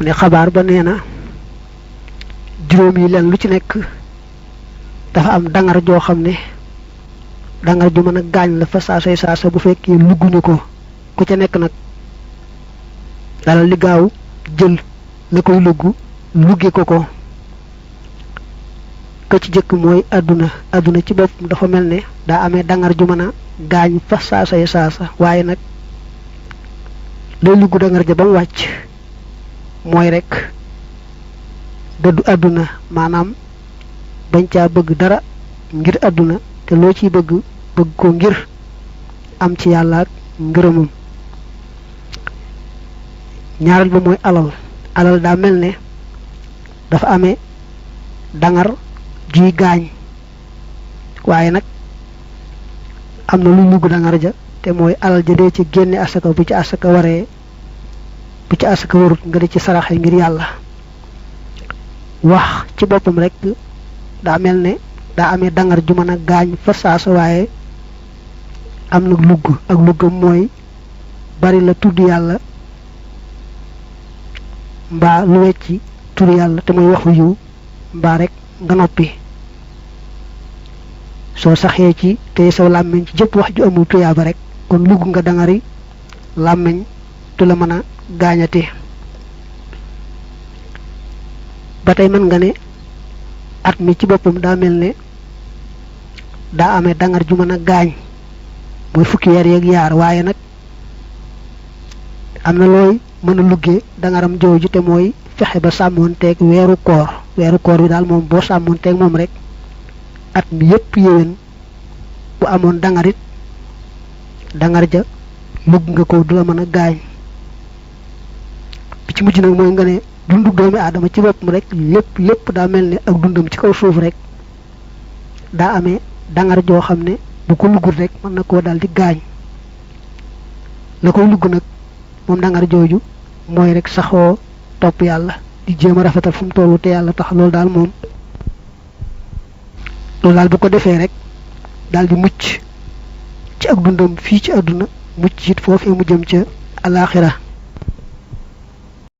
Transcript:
mu ne xabaar ba nee na juróom yi leen lu ci nekk dafa am dangar joo xam ne dangar ju mën a gaañ la fa saasay saasa bu fekkee lugguñu ko ku ca nekk nag dalal li gaaw jël la koy lugge ko ka ci jëkk mooy àdduna ci bopp dafa mel ne daa amee dangar ju mën a gaañ fa saasay saasa waaye nag lay lugg dangar ja ba mu wàcc mooy rek dëddu àdduna maanaam bañ caa bëgg dara ngir àdduna te loo ciy bëgg ko ngir am ci yàlla ak ngërëmam. ñaareel ba mooy alal daa mel ne dafa amee dangar juy gaañ waaye nag am na luy lugg dangar ja te mooy alal ja dee ci génne asaka bu ci asaka waree bu ci asaka warut nga di ci saraxe ngir yàlla. wax ci boppam rek daa mel ne daa amee dangar ju mën a gaañ fa saasa waaye am na lugg ak luggam mooy bari la tudd yàlla mbaa lu wecci tur yàlla te muy waxu yiw mbaa rek nga noppi soo saxee ci te saw làmmiñ ci jëpp wax ju amul tuyaaba rek kon lugg nga dangari làmmiñ tu la mën a gaañate. ba tey mën nga ne at mi ci boppam daa mel ne daa amee dangar ju mën a gaañ mooy fukki weer yeeg yaar waaye nag am na looy mën a luggee dangaram jooju te mooy fexe ba sàmmoonteeg weeru koor bi daal moom boo sàmmoonteeg moom rek at mi yépp yéwén bu amoon dangarit dangar ja lugg nga ko du la mën a gaañ. bi ci mujj nag mooy nga ne dundu doomi aadama ci boppam rek lépp daa mel ne ak dundam ci kaw suuf rek daa amee dangar joo xam ne bu ko luggul rek mën na koo daal di gaañ. la koy lugg nag moom dangar jooju mooy rek saxoo topp yàlla di jéem a rafetal fu mu tollu te yàlla tax loolu daal bu ko defee rek daal di mucc ci ak dundam fii ci àdduna mucc it foofee mu jëm ca alaaxira.